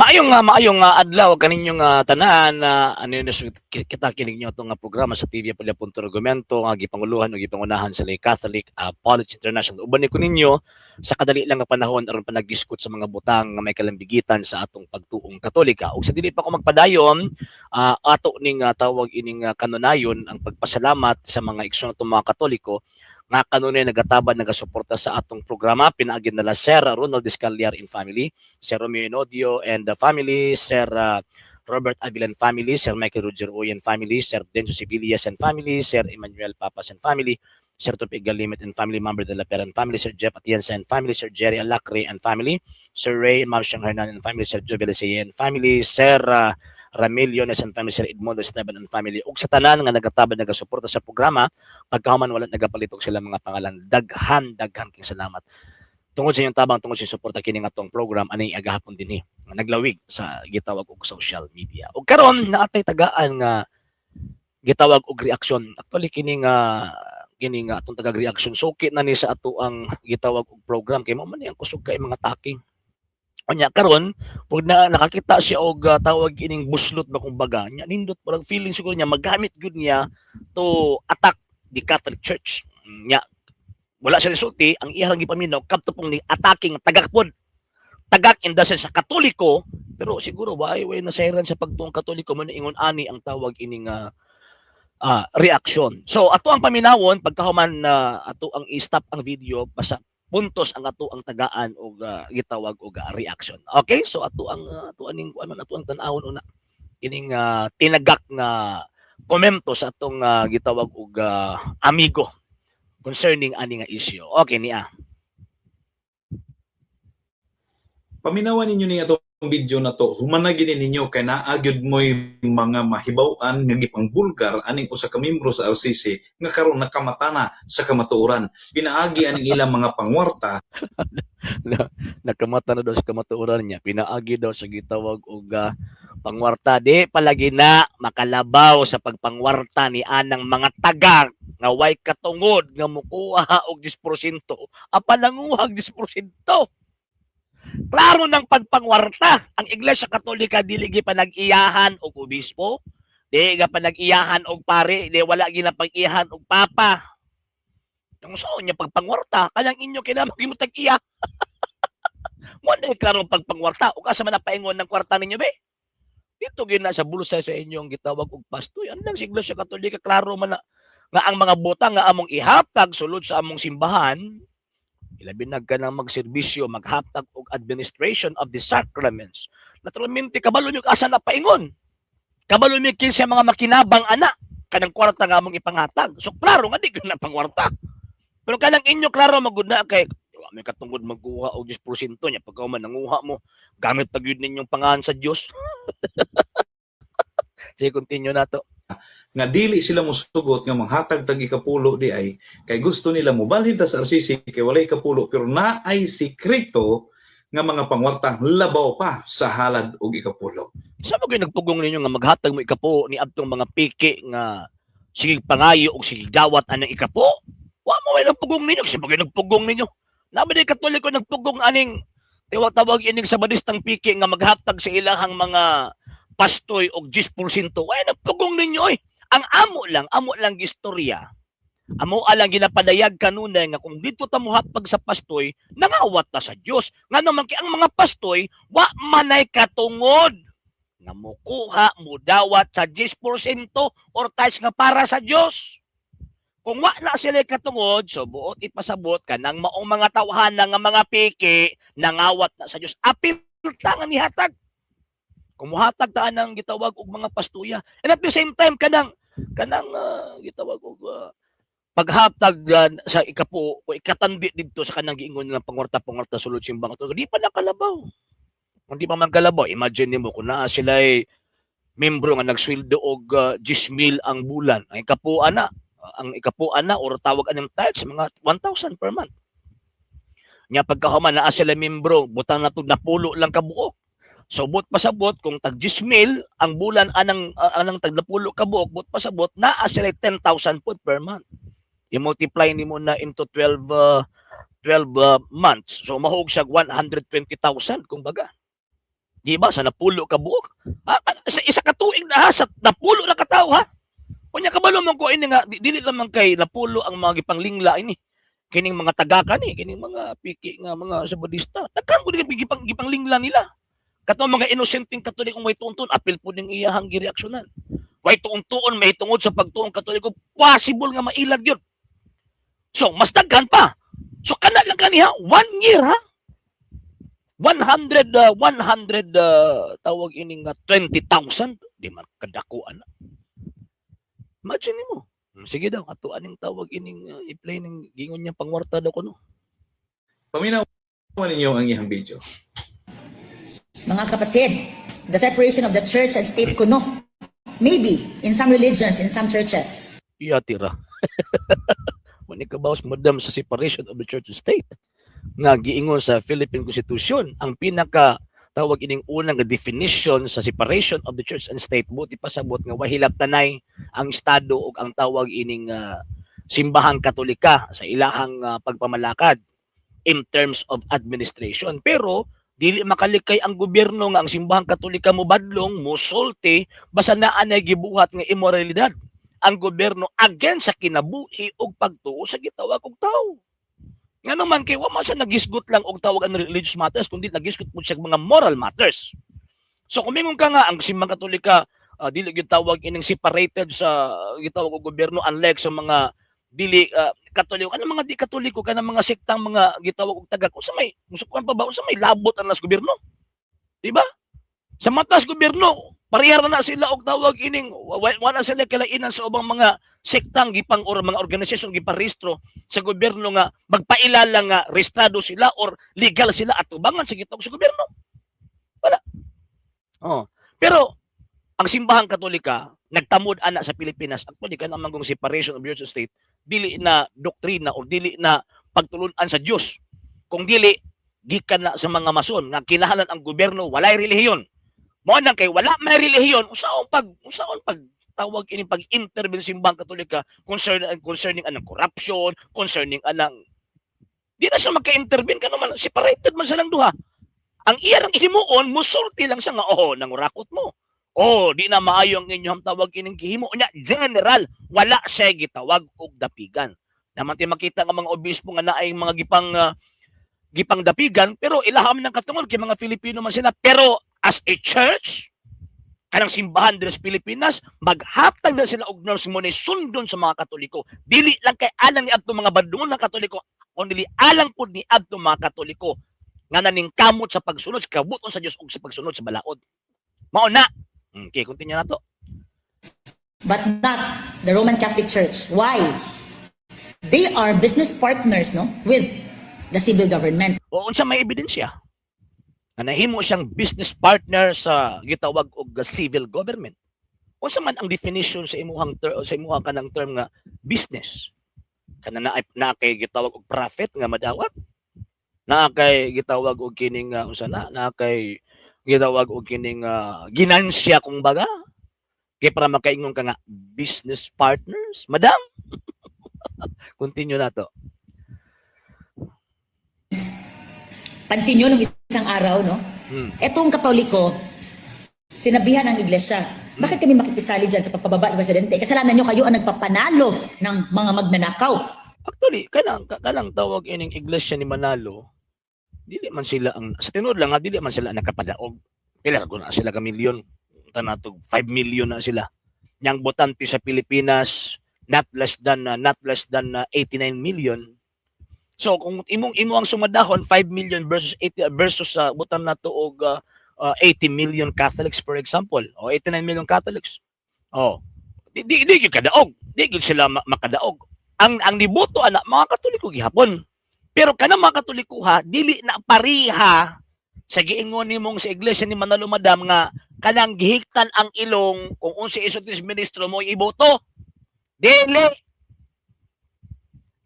Maayong adlaw kaninyong tanan na ano yun, kita kinig niyo itong programa sa TV Apolya Punto Argumento nga gipanguluhan o gipangunahan sa Lay Catholic College International. Uban ni ko ninyo sa kadali lang nga panahon aron pa nagdiskut sa mga butang nga may kalambigitan sa atong pagtuong Katolika. Ug sa dili pa ko magpadayon, ato ning tawag ining kanunayon ang pagpasalamat sa mga igsoon natong mga Katoliko nga kanunay nagatabang, nagasuporta sa atong programa, pinaagi nila Sir Ronald Descaliar and family, Sir Romeo Enodio and the family, Sir Robert Avilan family, Sir Michael Roger Uy and family, Sir Denso Sibillas and family, Sir Emmanuel Papas and family, Sir Tupig Galimit and family, Mamber de la Pera and family, Sir Jeff Atienza and family, Sir Jerry Alacre and family, Sir Ray and Ma'am Siyang Hernan and family, Sir Joe Velasea and family, Sir Ramil Yones and family, Sir Edmundo Esteban and family, ug sa tanan nga nagatabang, nagasuporta sa programa, pagkahuman wala nagapalitog sila mga pangalan. Daghan, daghan king salamat tungod sa inyong tabang, tungod sa inyong suporta kini nga atong program ani agahapon dinhi nga naglawig sa gitawag og social media. Ug karon naatay tagaan nga gitawag og reaksyon. Actually, kini nga atong tagag reaction, suki na ni sa ato ang gitawag og program kay mao man ni ang kusog kay mga taking. Unya karon pag na nakakita siya og tawag ining buslot ba kumbaga, nya nindot, parang feeling siguro niya magamit gyud niya to attack the Catholic Church. Nya wala siya resulti, ang iyang gipaminaw kadto pong ni attacking tagak pod. Tagak in the sense sa Katoliko, pero siguro way way nasayran sa pagtuong Katoliko man ingon ani ang tawag ining reaksyon. So ato ang paminawon pagkahuman na ato ang i-stop ang video, basta puntos ang ato ang tagaan og gitawag og reaction. Okay, so ato aning ano, ato ang tan-awon una ining tinagak nga komento sa atong gitawag og amigo concerning ani nga issue. Okay niya. Paminawan ninyo ni atong video na to, humana gini ninyo kay naa gyud mo'y mga mahibaw-an nga gipangbulgar aning usa ka membro sa RCC nga karon nakamata na sa kamatuoran. Pinaagi aning ilang mga pangwarta. Nakamata na daw sa kamatuoran niya, pinaagi daw sa gitawag og pangwarta. Di palagi na makalabaw sa pagpangwarta ni anang mga tagak nga way katungod nga mukuha og 10%. Apan nanguha og 10%. Klaro ng pagpangwarta. Ang Iglesia Katolika dili gi panag-iyahan og obispo, di ga panag-iyahan og pare, di wala ginapag-iyahan og papa. Kung saan niya pagpangwarta, kanang inyo kinahanglan mo tag-iya. Mo na klaro pagpangwarta. Ug asa man napaingon ng kwarta ninyo be? Dito gina sa bulsa sa inyong gitawag og pastoy. Ano lang sa Iglesia Katolika, klaro man na nga ang mga butang nga among ihatag sulod sa among simbahan, ilabi na ka nang magserbisyo, maghatag og administration of the sacraments. Naturalmente, kabalo nyo asa na paingon. Kabalo nyo kinsa mga makinabang ana kanang kwarta nga among ipanghatag. So klaro nga di na pangwarta. Pero kanang inyo, klaro magud na kay wa may katungod magkuha og 10% niya, pagka man nanguha mo, gamit pa gyud ninyong pangalan sa Dios. Sige, continue na to. Nga dili sila musugot nga manghatag tag ikapulo di ay kay gusto nila mobalhin ta sa RCC kay walay ikapulo, pero naay sikreto nga mga pangwarta labaw pa sa halad og ikapulo. Sa mo nagpugong ninyo nga maghatag mo ikapo ni adtong mga piki nga sige pangayo og sige dawat anang ikapo? Wa mo may nagpugong ninyo kasi mo nagpugong ninyo. Naman di Katoliko nagpugong aning tawag ining sabadistang piki nga maghatag sa ilahang mga pastoy og 10%. Way nagpugong ninyo oy. Ang amo lang gistorya. Amo alang ginapadayag kanunay nga kung dito ta mohatag sa pastoy, nangawat ta sa Dios. Ngano man kay ang mga pastoy wa manay katungod nga mukuha, mudawat sa 10% or tithes nga para sa Dios. Kung wa na sila katungod, so buot ipasabot kanang maong mga tawhana nga mga piki nangawat na sa Dios. Apil ta nga nihatag. Kung muhatag ta ng gitawag og mga pastuya. And at the same time, kanang kanang gitawag og paghatag sa ikapo o ikatandi didto sa kanang giingon nilang pangwarta-pangwarta sulod simbang ato, di pa nakalabaw. Kung di pa man kalabaw, imagine nimo kung naa sila membro nga nagsweldo og 10,000 ang bulan, ang ikapuan na or tawag anong tithes, mga 1,000 per month. Nya pagkahuman naa sila membro, butang na napulo lang kabuok. So buot pasabot kung tag 10,000 ang bulan anang tag napulo kabuok, buot pasabot naa sila 10,000 pud per month. I-multiply nimo na into 12 months. So mahug siya 120,000 kumbaga. Di ba sa napulo ka buok? Ah, sa isa ka tuig na ha, sa napulo na katawo ha. Unya kabalo man ko ini nga dili lamang kay napulo ang mga gipanglingla ini. Kining mga tagaka ni, kining mga piki nga mga sabadista. Daghan ko gipanglingla nila. Katong mga inosenteng Katolikong way tuon, apil po ning iyahang gireaksyonan. Way tuon may tungod sa pagtuong Katoliko, possible nga mailag yun. So, mas daghan pa. So, kana lang kaniha, one year ha. 100, 100, tawag ining 20,000. Di man kadakuan na. Imagine mo. Sige daw, ato aning tawag ining i-play ning gingon niya pangwarta daw kuno. Paminawan ninyo ang iyang video. Mga kapatid, the separation of the church and state kuno. Maybe in some religions, in some churches. Iya tira. Wani ka bawas, madam, sa separation of the church and state nga giingon sa Philippine Constitution. Ang pinaka tawag ining unang nga definition sa separation of the church and state, buti pasabot nga wahilap tanay ang estado ug ang tawag ining simbahang Katolika sa ilahang pagpamalakad in terms of administration, pero dili makalikay ang gobyerno nga ang simbahang Katolika mobadlong, musulti, basta naa nay gibuhat nga immoralidad ang gobyerno against sa kinabuhi ug pagtuo sa gitawag og tao. Ngano man kay wa man siya nagisgot lang og tawag ang religious matters, kundi nagisgot mo siya og mga moral matters. So kung mingon ka nga ang simbahang Katolika dili gyud tawag ining separated sa gitawag og gobyerno, unlike sa mga dili Katoliko, kanang mga di Katoliko, kanang mga sektang mga gitawag og tagak, unsa may musukuan pa ba, unsa may labot ang las gobyerno? Di ba? Sa matas gobyerno, parehar na na sila og tawag ining wala sila kalainan sa ubang mga sektang gipang or mga organisasyon giparehistro sa gobyerno nga magpailala nga rehistrado sila or legal sila at tubangan sa gitawag sa gobyerno. Wala. Oh. Pero ang simbahang Katolika nagtamod ana sa Pilipinas. Actually, kanang manggong separation of church and state dili na doktrina or dili na pagtulunan sa Dios. Kung dili gikan na sa mga Mason nga kinahanglan ang gobyerno walay relihiyon. Mao nang kay wala may relihiyon, unsaon pag tawag ini pag-intervene simbahang Katolika concerning anang corruption, concerning anang di na siya magka-intervene kano man separated man silang duha. Ang iya rang himuon, musulti lang siya nga, "Oh, nangurakot mo. Oh, di na maayo ang inyong tawag ining gihimo." Nya general, wala siya gitawag og dapigan. Naman ti makita nga mga obispo nga naay mga gipang dapigan, pero ilaham ng katungod kay mga Filipino man sila, pero as a church, kanang simbahan diri sa Pilipinas, maghatag na sila og norms mo ni sundon sa mga Katoliko, dili lang kay alang ni adto mga badlungon ng Katoliko, kundi alang pud ni adto mga Katoliko nga naningkamot sa pagsunod sa kabut-on sa Dios ug sa pagsunod sa balaod. Mao na. Okay, continue na to. But not the Roman Catholic Church. Why? They are business partners, no, with the civil government. O unsa may ebidensya nga nahimo siyang business partner sa gitawag og civil government? Unsa man ang definition sa imuhang kanang term nga business? Kana na kay gitawag og profit nga madawat? Naa kay gitawag og kining unsa na naa kay gitawag og kining ginansya kung baga? Kay para makaingon ka nga business partners, madam. Continue na to. Pansin nyo nung isang araw, no? Etong Katoliko, sinabihan ng iglesia, "Bakit kami makikisali dyan sa pagpababa sa presidente? Kasalanan nyo, kayo ang nagpapanalo ng mga magnanakaw." Actually, kanang tawag ining iglesia ni Manalo, dili man sila ang sa tinuod lang ha, dili man sila nakapadaog. Pila ka na sila ka milyon? Tanatog 5 million na sila. Yang botante sa Pilipinas not less than 89 million. So kung imong imo ang sumadahon, 5 million versus 80 versus sa butan nato og 80 million Catholics, for example, o 89 million Catholics. Oh, di gyud kadaog. Di gyud sila makadaog. Ang niboto ana mga Katoliko gihapon. Pero kanang mga Katoliko ha, dili na pariha sa giingon nimong sa iglesia ni Manalo, madam, nga kanang gihiktan ang ilong kung unsa isulti sa ministro mo iboto. Dili.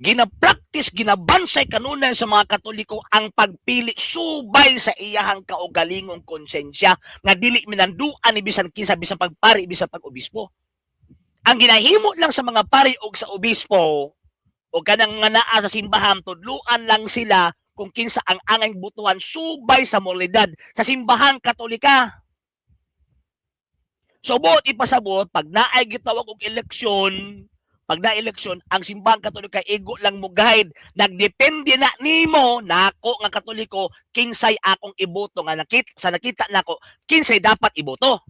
Gina-practice, ginabansay kanunay sa mga Katoliko ang pagpili subay sa iyahang kaugalingong konsensya nga dili minanduan ni bisan kinsa, bisan pagpari, bisan pag-obispo. Ang ginahimo lang sa mga pari og sa obispo o kanang nga naa sa simbahan, tudluan lang sila. kung kinsa ang angay butuhan subay sa moralidad sa Simbahan Katolika. So buot ipasabot, pag naay gitawag og eleksyon, pag na eleksyon, ang Simbahan Katolika igo lang mo guide. Nagdepende na nimo nako nga Katoliko kinsay akong iboto nga nakita sa nakita nako kinsay dapat iboto.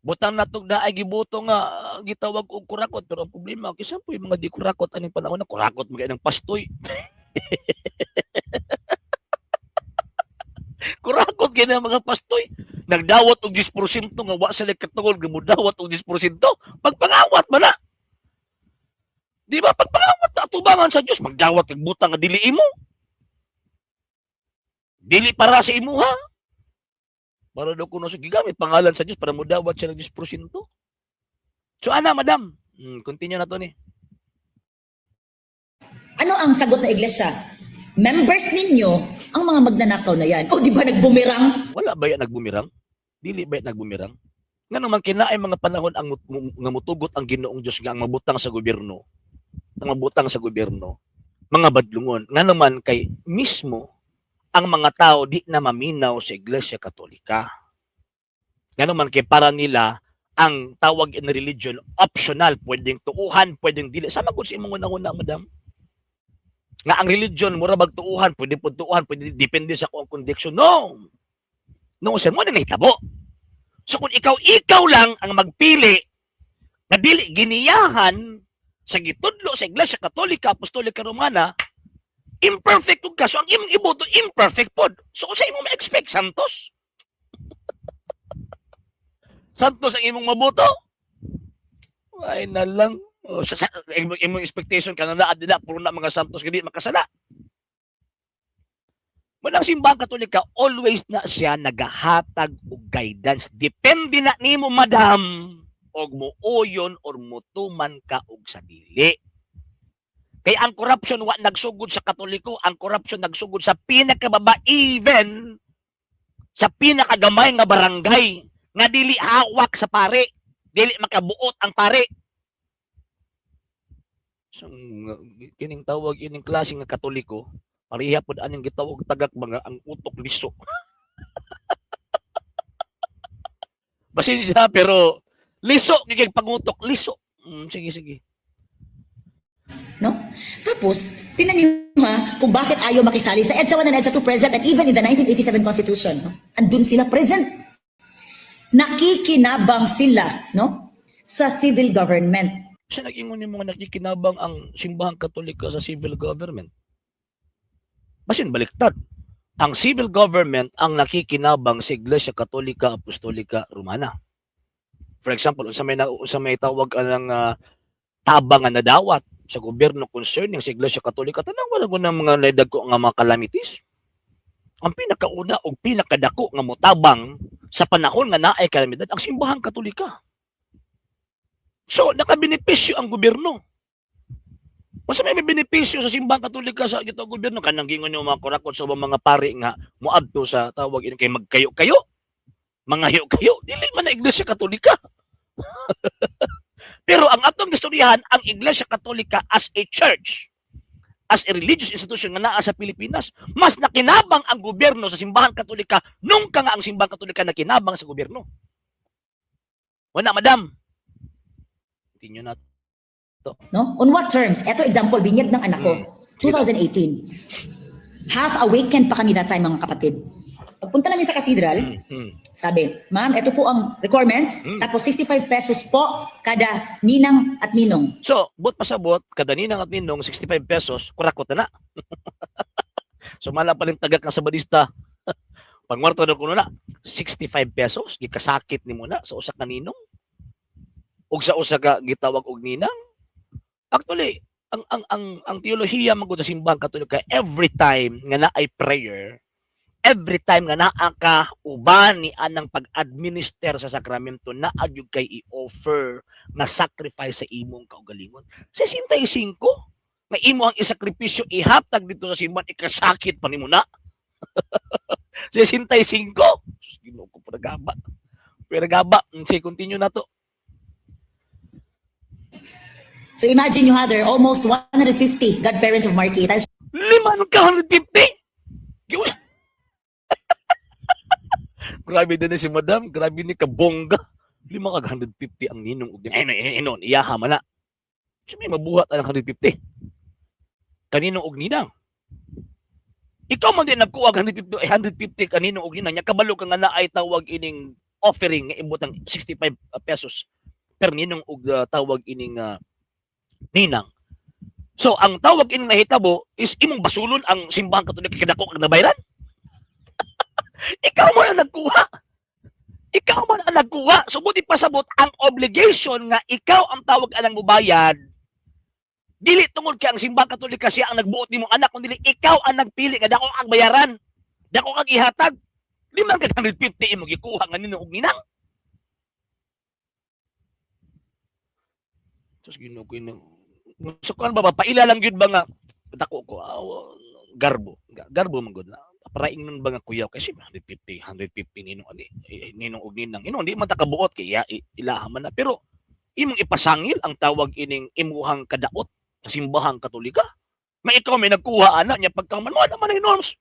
Butang natog na ay giboto nga gitawag og kurakot, pero ang problema kinsa po yung mga di kurakot aning panahon na kurakot mga ng pastoy. Kurakot kay mga pastoy. Nagdawat og 10% nga wa sila katungod gamudawat og 10%. Pagpangawat man na. Di ba? Pagpangawat na atubangan sa Dios, magdawat og butang nga dili imo. Dili para sa imuha. Para daw kuno sa gigamit pangalan sa Dios para mudawat siya ng 10%. So ana, madam, continue na to ni. Ano ang sagot na iglesia? Members ninyo ang mga magnanakaw na yan. O, di ba nagbumirang? Wala ba yan nagbumirang? Dili ba yan nagbumirang? Nga naman kinaay mga panahon ang nga mutugot ang Ginoong Dios nga ang mabutang sa gobyerno. Ang mabutang sa gobyerno, mga badlungon. Nga naman kay mismo ang mga tao di na maminaw sa Iglesia Katolika. Nga naman kay para nila ang tawag in religion optional, pwedeng tuuhan, pwedeng dili. Sama gud sa imong una-una, madam. Nga ang religion mura bag tuuhan, pwede pud tuuhan, pwede, depende sa kung conviction. No. No, sir, mo na nahitabo. So kung ikaw lang ang magpili nga dili giniyahan sa gitudlo sa Iglesia Katolika Apostolika Romana, imperfect ug ka. So ang imong iboto imperfect pod. So unsa imong ma-expect, Santos? Santos ang imong maboto? Ay na lang. O, sa imong expectation ka na na puro na mga Santos nga di makasala. Manang Simbahang Katolika, always na siya nagahatag og guidance. Depende na nimo, madam, og muuyon or mutuman ka og sa dili. Kay ang corruption wa nagsugod sa Katoliko, ang corruption nagsugod sa pinakababa, even sa pinakagamay nga barangay nga dili hawak sa pare, dili makabuot ang pare. So, kining tawag ining klase nga Katoliko, pareha pod aning gitawag tagak mga ang utok liso. Pasensya, pero liso gigig pangutok, liso. Sige sige. No? Tapos, tinan niyo ha, kung bakit ayaw makisali sa EDSA 1 and EDSA 2 present and even in the 1987 Constitution. No? Andun sila present. Nakikinabang sila, no? Sa civil government. Siya nag-ingon yung mga nakikinabang ang Simbahang Katolika sa civil government. Basin baliktad. Ang civil government ang nakikinabang sa Iglesia Katolika Apostolika Romana. For example, unsa may tawag anang tabang nga nadawat sa gobyerno concerning sa Iglesia Katolika, tanang wala ko ng mga naidagko nga mga calamities. Ang pinakauna og pinakadako nga motabang sa panahon nga naay kalamidad ang Simbahang Katolika. So, nakabenepisyo ang gobyerno. Unsa may benepisyo sa Simbahang Katolika sa gito gobyerno, kanang gingon yung mga kurakot sa ubang mga pari nga moadto sa tawag ini kay magkayo-kayo. Mangayo kayo, dili man na Iglesia Katolika. Pero ang atong istoryahan, ang Iglesia Katolika as a church, as a religious institution nga naa sa Pilipinas, mas nakinabang ang gobyerno sa Simbahan Katolika nung ka nga ang Simbahan Katolika nakinabang sa gobyerno. Wala, madam. Continue na. No? On what terms? Ito example, binyag ng anak ko. 2018. Half awakened pa kami that time, mga kapatid. Pagpunta namin sa cathedral, sabi, "Ma'am, ito po ang requirements." Tapos 65 pesos po kada ninang at ninong. So, buot pasabot, kada ninang at ninong, 65 pesos, kurakot na na. So, mala pa rin tagak nga sabadista. Pangwarto na kuno na, 65 pesos, gikasakit ni mo na sa usa ka ninong. Ug sa usa ka gitawag og ninang. Actually, ang teolohiya man gud sa Simbahang Katolika, every time nga naay prayer, every time nga naa ka uban ni anang pag-administer sa sakramento, naa gyud kay i-offer nga sacrifice sa imong kaugalingon. 65 nga imo ang isakripisyo ihatag dito sa simbahan, ikasakit pa nimo na. 65. Sus, Ginoo ko, pagaba. Pero gaba, sige, continue na to. So imagine you had there almost 150 godparents of Marky. Times Lima ka 150? Grabe din ni si madam, grabe ni kabongga. Lima ka 150 ang ninong og ay inon, iyaha man na. So may mabuhat ang 150. Kaninong og ninang. Ikaw man din nagkuha og 150, ay 150 kaninong og ninang. Nya kabalo ka nga naay tawag ining offering nga ibutang 65 pesos per ninong og tawag ining ninang. So ang tawag ining nahitabo is imong basulon ang Simbahang Katoliko kay kadako kag nabayran. Ikaw man ang nagkuha. Ikaw man ang nagkuha. So buti pasabot ang obligation nga ikaw ang tawag anang mubayad. Dili tungod kay ang Simbahang Katoliko siya ang nagbuot nimong anak, kundi ikaw ang nagpili nga dako ang bayaran. Dako kang ihatag. Limang ka 150 imong gikuha nga ninong og ninang. Sus, Ginoo ko ino. So kuan ba, paila lang gyud ba nga dako ko, garbo. Garbo man gud na. Para ingnon ba nga kuyaw kasi 150 150 ninong ani eh, ninong og ninang. Ino di man ta kabuot kay iya, ilaha man na, pero imong ipasangil ang tawag ining imuhang kadaot sa Simbahang Katolika. Nga ikaw may nagkuha ana niya pagkaman mo naman ang norms.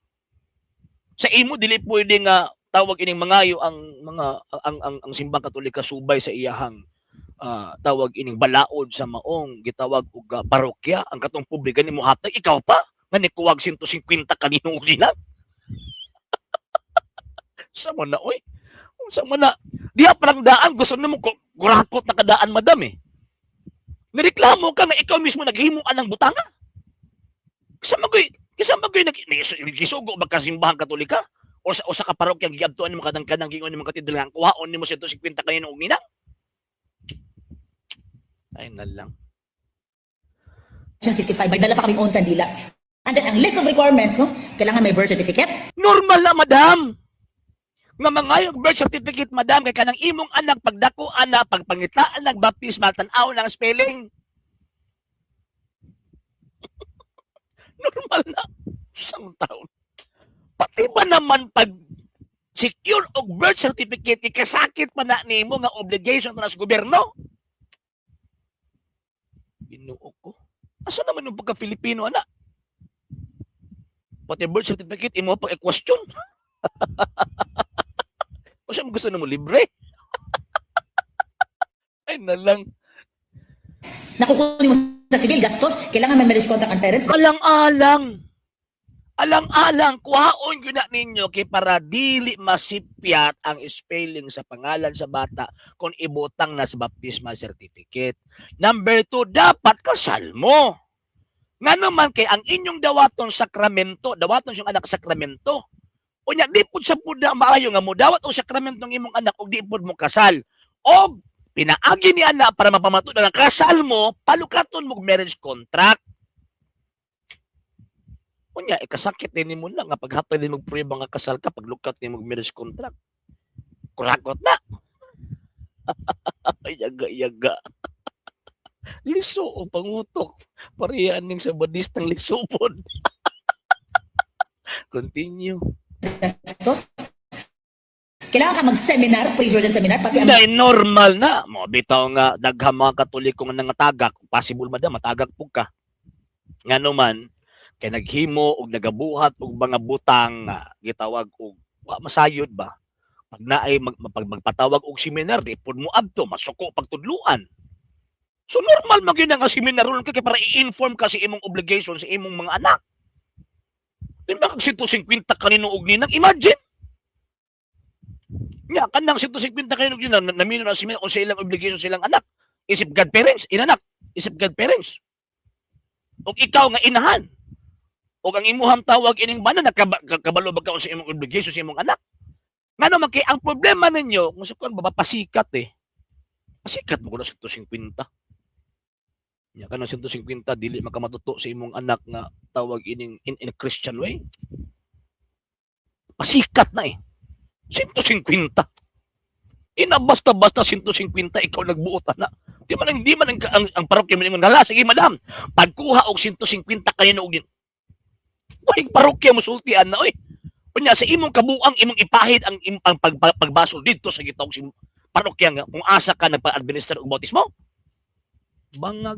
Sa imo dili pwede nga tawag ining mangayo ang mga ang Simbahang Katolika subay sa iyahang tawag ining balaod sa maong gitawag og parokya ang katong pobre gani mo hatag, ikaw pa nga nikuwag 150 kaninong og ninang. Sa mo na oy, unsa man na diha pa lang daan gusto nimo kurakot na kadaan, madam eh. Nireklamo ka nga ikaw mismo naghimo anang butanga. Kisa magoy nag gisugo ba ka Simbahang Katolika o sa kaparokya giadtuan nimo kadang kanang gingon nimo katedral nga kuhaon nimo 150 kaninong og ninang? Ay na lang. 65. May dala pa kaming own kandila. And then, ang list of requirements, no? Kailangan may birth certificate. Normal na, madam. Nga mangayog birth certificate, madam, kay kanang imong anak pagdako ana, pagpangitaan ng baptismal, tan-aw ng spelling. Normal na. Isang taon. Pati ba naman pag secure og birth certificate, ikasakit pa na nimo nga obligation na sa gobyerno? Ginoo ko. Asa naman yung pagka-Filipino, ana? Pati birth certificate, imo pag i-question. O siya mo gusto na mo libre? Ay na lang. Nakukunin mo sa civil, gastos. Kailangan may marriage contract ang parents. Alang-alang. Alang-alang, kuhaon gyud na ninyo kay para dili masipyat ang spelling sa pangalan sa bata kung ibutang na sa baptismal certificate. Number 2, dapat kasal mo. Nga naman kay ang inyong dawaton sakramento, dawaton siyang anak sakramento. Unya di pud sa pud na maayo nga mo dawat og sakramento ang imong anak og di pud mo kasal. Og pinaagi ni anak para mapamatud ang kasal mo, palukaton mo og marriage contract. Unya, ikasakit din nimo na nga paghatag din mo prueba nga kasal ka, paglukat nimo og marriage contract. Kurakot na. Yaga yaga. Liso o pangutok. Pareha ning sa badistang liso pod. Continue. Gastos. Kailangan ka mag-seminar, pre-Jordan seminar, pati ang Na normal na. Mo bitaw nga daghang mga Katoliko nga nangatagak, possible madam matagak pug ka. Ngano man kay naghimo og nagabuhat og mga butang nga gitawag og wa masayod ba. Pag naay magpatawag og seminar, di pud mo adto, masuko pagtudluan. So normal man gyud nga seminar ka kay para i-inform ka sa imong obligation sa imong mga anak. Di ba kag 150 kanino og ninang? Imagine. Nya kanang 150 kanino og ninang namino na seminar kung sa ilang obligation sa ilang anak. Isip godparents, inanak, isip godparents. Og ikaw nga inahan. Og ang imuhang tawag ining bana, nakabalo ba ka sa imong obligation sa imong anak? Ngano man kay ang problema ninyo, kung sa kuan ba pasikat eh. Pasikat mo kuno 150. Nya kanang 150 dili makamatuto sa imong anak nga tawag ining in a Christian way. Pasikat na eh. 150. Ina basta-basta 150 ikaw nagbuot na. Di man ang parokya man ingon, "Hala, sige madam, pagkuha og 150 kanino og." Uy, parokya mo sultian na oy. Unya sa imong kabuang imong ipahid ang pagbasol didto sa gitawag si parokya nga kung asa ka nagpa-administer og bautismo. Bangag.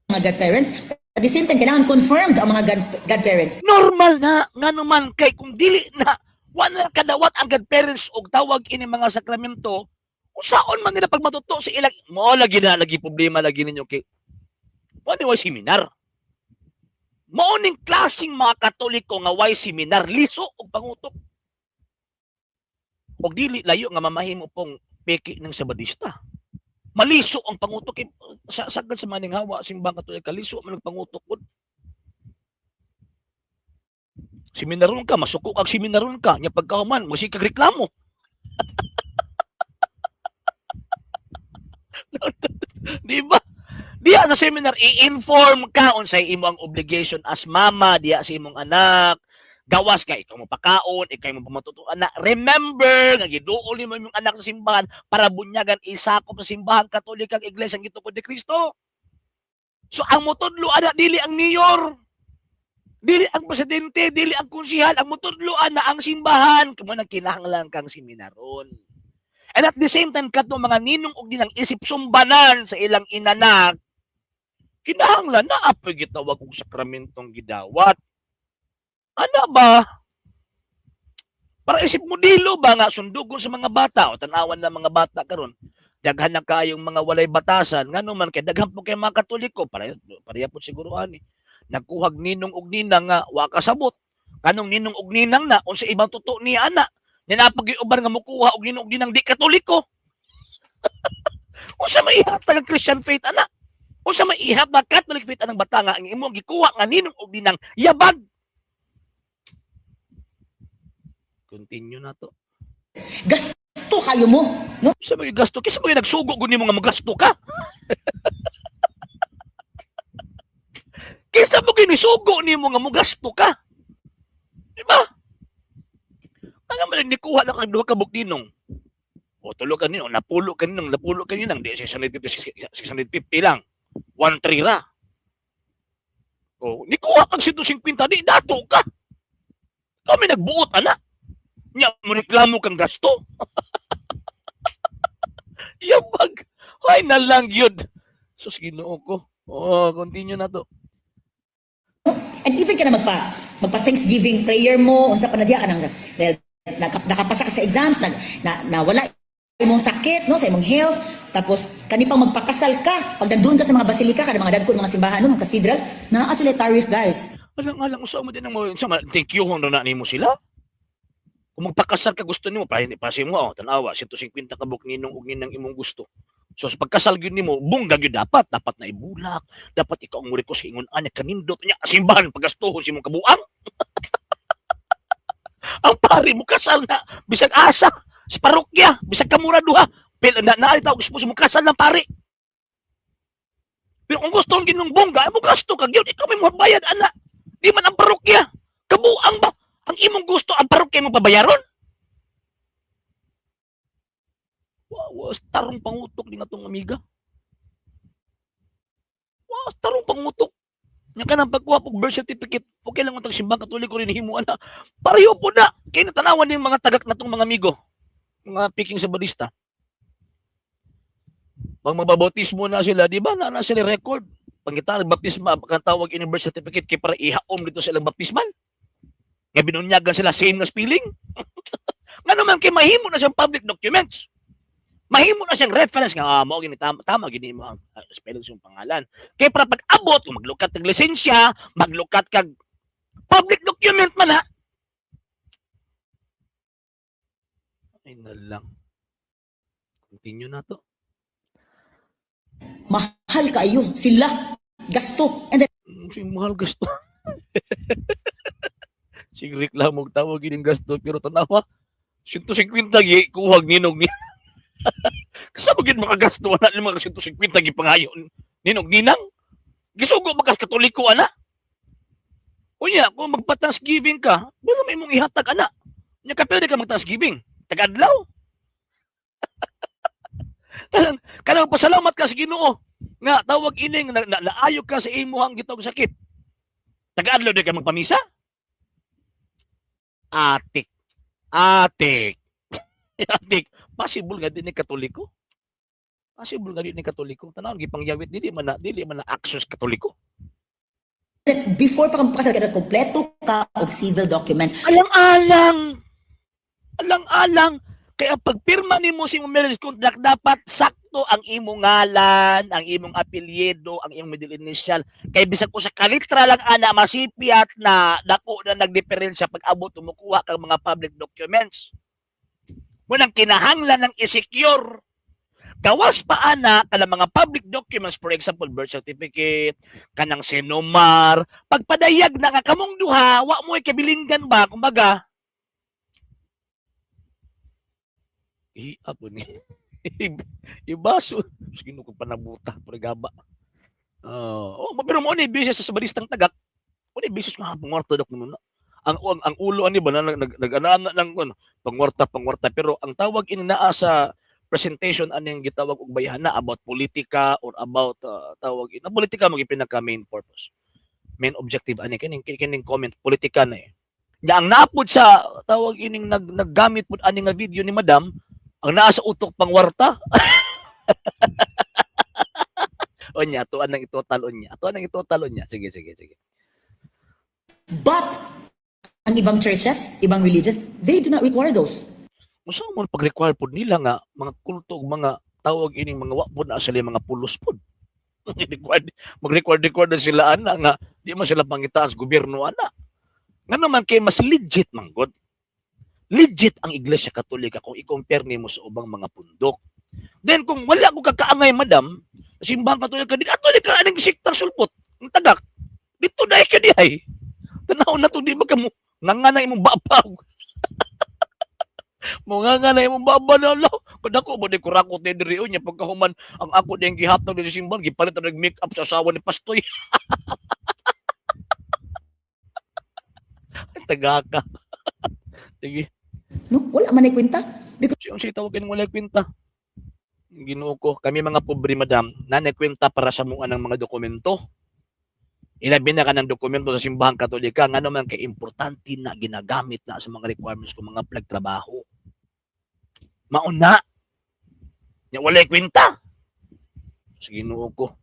mga godparents. At the same time, kailangan confirmed ang mga godparents. Normal na nga naman kay kung dili na wala kadawat ang godparents og tawag ini mga sakramento, unsaon man nila pagmatuto sa ilang mo lagi na lagi problema lagi ninyo kay wa ni way seminar. Mao ning klaseng mga Katoliko nga way seminar, liso og pangutok. Og dili layo nga mamahimo pong peki ng Sabadista. Maliso ang pangutok kay sa sagad sa maninghawa simbang Katoliko, liso man ang pangutok gud. Seminaron ka, masuko kag seminaron ka, nya pagkahuman, musikag reklamo. Di ba? Diya sa seminar, i-inform ka unsay imo ang obligation as mama diya sa imong anak. Gawas ka, ikaw mo pakaon, ikaw mo pamatutuan na. Remember, nga giduol nimo imong anak sa simbahan para bunyagan isakop sa simbahan Katolikang Iglesia ng Gitukod ni Kristo. So ang motudlo ana dili ang mayor. Dili ang presidente, dili ang konsihal, ang motudlo ana ang simbahan. Kamo nang kinahanglan kang seminaron. And at the same time, katong mga ninong og ninang isip sumbanan sa ilang inanak, kinahanglan na apoy gitawag og sakramentong gidawat. Ana ba? Para isip modelo ba nga sundugon sa mga bata o tanawan ng mga bata karon? Daghan na kayong mga walay batasan ngano man kay daghan po kay mga Katoliko, pareha pareha po siguro ani. Nagkuhag ninong og ninang nga wa kasabot. Kanong ninong og ninang na unsa ibang tuto niya ana? Ninapag uban nga mukuha og ninong og ninang di Katoliko. Unsa may ihatag ang Christian faith ana? Unsa may ihatag Catholic faith anang bata nga ang imong gikuha nga ninong og ninang yabag? Continue na to. Gasto kayo mo, no? Sa mga gasto, kisa mga nagsugo gud nimo nga magasto ka. Kisa mo ginisugo nimo nga mogasto ka. Di ba? Nga man nikuha lang kag duha ka bukdinong. O tulo ka ninong, napulo ka ninong, napulo ka ninang, di 650, 650 lang. 1.3 ra. O nikuha kag 150, di dato ka. Kami nagbuot ana. Nya mo reklamo kang gasto. Yabag. Ay nalang yun. Sus, Ginoo ko. Oh, continue na to. And even ka na magpa Thanksgiving prayer mo, unsa pa na diya ka nang dahil nakapasa ka sa exams, nag na, nawala imong sakit, no, sa imong health, tapos kani pang magpakasal ka, pag nandun ka sa mga basilika, kada mga dagko mga simbahan, no, mga cathedral, naa sila tariff, guys. Alang alang usa mo din ang mo sa thank you hon na nimo sila. Kung magpakasal ka gusto nimo pa pasi mo, oh, tan-awa 150 ka buk ninong og ninang imong gusto. So sa pagkasal gyud nimo, bongga gyud dapat, dapat na ibulak, dapat ikaw ang murikos ingon ani kanindot nya simbahan pagastuhon sa imong kabuang. Ang pari mo kasal na bisag asa sa parokya, bisag kamura duha. Pero na naay tawag gusto mo kasal ng pari. Pero kung gusto ang ginong bongga, mo gasto ka gyud, ikaw may bayad ana. Di man ang parokya. Kabuang ba? Ang imong gusto, ang parokya mo pabayaron? Wow, wow, tarong pangutok ni nga tong amiga. Wow, tarong pangutok. Nya ka nang pagkuha pog birth certificate, okay lang ang simbang Katoliko rin himo ana. Pareho po na. Kay natanawan ning mga tagak na tong mga amigo. Mga piking Sabadista. Pag magbabautismo na sila, di ba na na sila record? Pangita ang baptisma, kang tawag ini birth certificate kay para ihaom dito sa ilang baptismal. Nga binunyagan sila same na spelling. Nga naman kay mahimo na siyang public documents. Mahimo na siyang reference nga mao gini tama, tama gini mo ang spelling sa iyong pangalan. Kay para pag abot kung maglukat kag lisensya, maglukat kag public document man ha. Ay na lang. Continue na to. Mahal kayo sila. Gasto. And then, Si mahal gasto. Sige reklamo og tawag gining gasto pero tanawa 150 gi kuhag ninog ni. Kasama gid makagasto ana ni mga 150 gi pangayon ninog ninang. Gisugo ba kas Katoliko ana? Unya kung magpa-Thanksgiving ka, wala may imong ihatag ana. Nya ka pwede ka mag-Thanksgiving. Tagadlaw. Kanang kanang pasalamat ka sa Ginoo nga tawag ining na, na, naayo ka sa imuhang gitog sakit. Tagadlaw di ka magpamisa? Atik. Atik. Atik. Possible nga din ni Katoliko. Possible nga di ni Katoliko. Tanaw gipangyawit, dili man na actions Katoliko. Before pa ka pakasal ka, kompleto ka og civil documents. Alang-alang. Alang-alang. Kaya pagpirma nimo sa imong marriage contract, dapat sakto ang imong ngalan, ang imong apelyido, ang imong middle initial. Kay bisag usa ka litra lang ana masipyat na dako na nagdiferensya pag abot tumukuha kang mga public documents. Munang kinahanglan ng i-secure. Gawas pa ana kanang mga public documents, for example, birth certificate, kanang CENOMAR, pagpadayag na nga kamong duha, wa mo kabilinggan ba, kumbaga. Iha po ni. Ibaso. Sige ko panabuta, gaba. Oh, pero mo ni business sa baristang tagak. Mo ni business nga pangwarta dak kuno na. Ang ulo ani ba na nag nag, nag ng ano, pangwarta pangwarta, pero ang tawag ini naa sa presentation aning gitawag og bayhana about politika or about tawag ina politika mo pinaka main purpose. Main objective ani kining kining comment politika na eh. Nya ang naapod sa tawag ining naggamit pud ani nga video ni madam, ang naa sa utok pangwarta. Onya, tuan nang itotal onya. Tuan nang itotal onya. Sige, sige, sige. But ang ibang churches, ibang religions, they do not require those. Unsa man pag-require pud nila nga mga kulto ug mga tawag ining mga wa pud na sila mga pulos pud? Required, mag-require require na sila ana nga di man sila pangitaan sa gobyerno ana. Nga naman kay mas legit man gud. Legit ang Iglesia Katolika kung i-compare nimo sa ubang mga pundok. Then kung wala ko kakaangay, madam, simbahan Katolika di ato di ka aning siktang sulpot. Ang tagak. Dito dai ka di ay. Tanaw na to, di ba kamo nga na imong babaw. Mo nga na imong baba na lo. Kadako ba di kurakot ni diri unya pagkahuman ang ako diyang gihatag diri sa simbahan gipalit na nag make up sa asawa ni Pastoy. Tagaka. Sige. No, wala man ay kwenta. Because Siya ang tawag kining walay kwenta. Ginoo ko, kami mga pobre, madam, nanay kwenta para sa mua ng mga dokumento. Ilabi na ka ng dokumento sa simbahang Katolika, nga naman kay importante na ginagamit na sa mga requirements ko mga plag trabaho. Mauna. Nya walay kwenta. Sa Ginoo ko.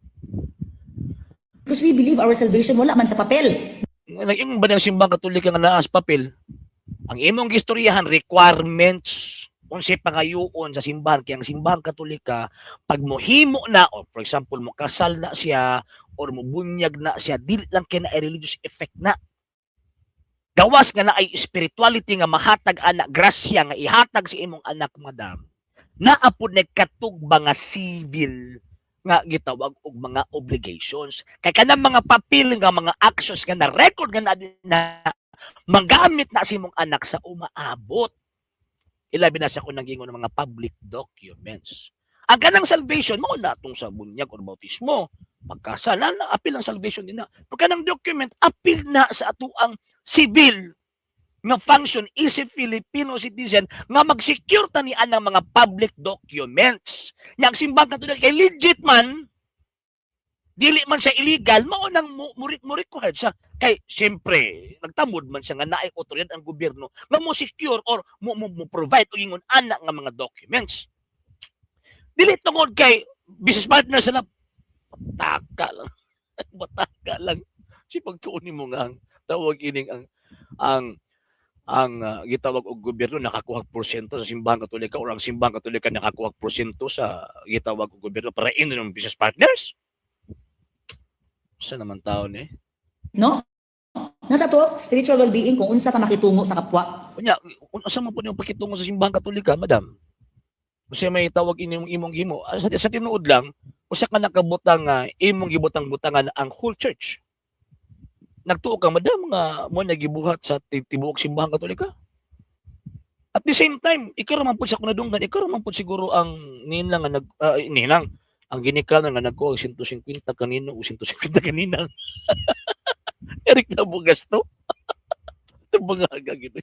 Because we believe our salvation wala man sa papel. Nag-ingon ba ng simbahang Katolika nga naa sa papel? Ang imong gistoryahan, requirements, unsay pangayoon sa simbahan, kay ang simbahang Katolika pag mohimo na, or for example mo kasal na siya or mobunyag na siya, dili lang kay na religious effect na, gawas nga na ay spirituality nga mahatag ana, grasya nga ihatag sa imong anak, madam, naa pud nagkatugba nga civil nga gitawag og mga obligations, kay kanang mga papel nga mga actions nga na record nga na magamit na sa imong anak sa umaabot, ilabi na sa kung nagingon ng mga public documents. Ang kanang salvation mao na atong sa bunyag or bautismo, pagkasal na, apil ang salvation din na. Pero kanang document, apil na sa atuang civil nga function is a Filipino citizen nga mag-secure ta ni anang mga public documents. Nya ang simbang Katoliko kay legit man, dili man siya illegal, mao nang mo required sa kay siyempre nagtamod man siya nga naay otoridad ang gobyerno nga mo secure or mo provide og ingon ana nga mga documents. Dili tungod kay business partner sila. Bataka lang. Bataka lang. Si pagtuon nimo nga ang tawag ining ang gitawag og gobyerno nakakuha porsyento sa simbahan Katolika or ang simbahan Katolika nakakuha porsyento sa gitawag og gobyerno para ino ng business partners. Sa naman taon eh. No? Nasa to, spiritual well-being kung unsa ka makitungo sa kapwa. Unya, unsa man po niyong pakitungo sa simbahang Katolika, madam? Kasi may tawag inyong imong gimo. Sa tinuod lang, usa ka nakabutang nga imong gibutang-butangan ang whole church. Nagtuo ka, madam, nga mo nagibuhat sa tibuok simbahang Katolika. At the same time, ikaw ra man pud sa kunadunggan, ikaw ra man pud siguro ang ninang nga nag ninang ang ginikanan nga nagkuha og 150 kanino o 150 kaninang. Eric na mo gasto. Ito mga gagawin.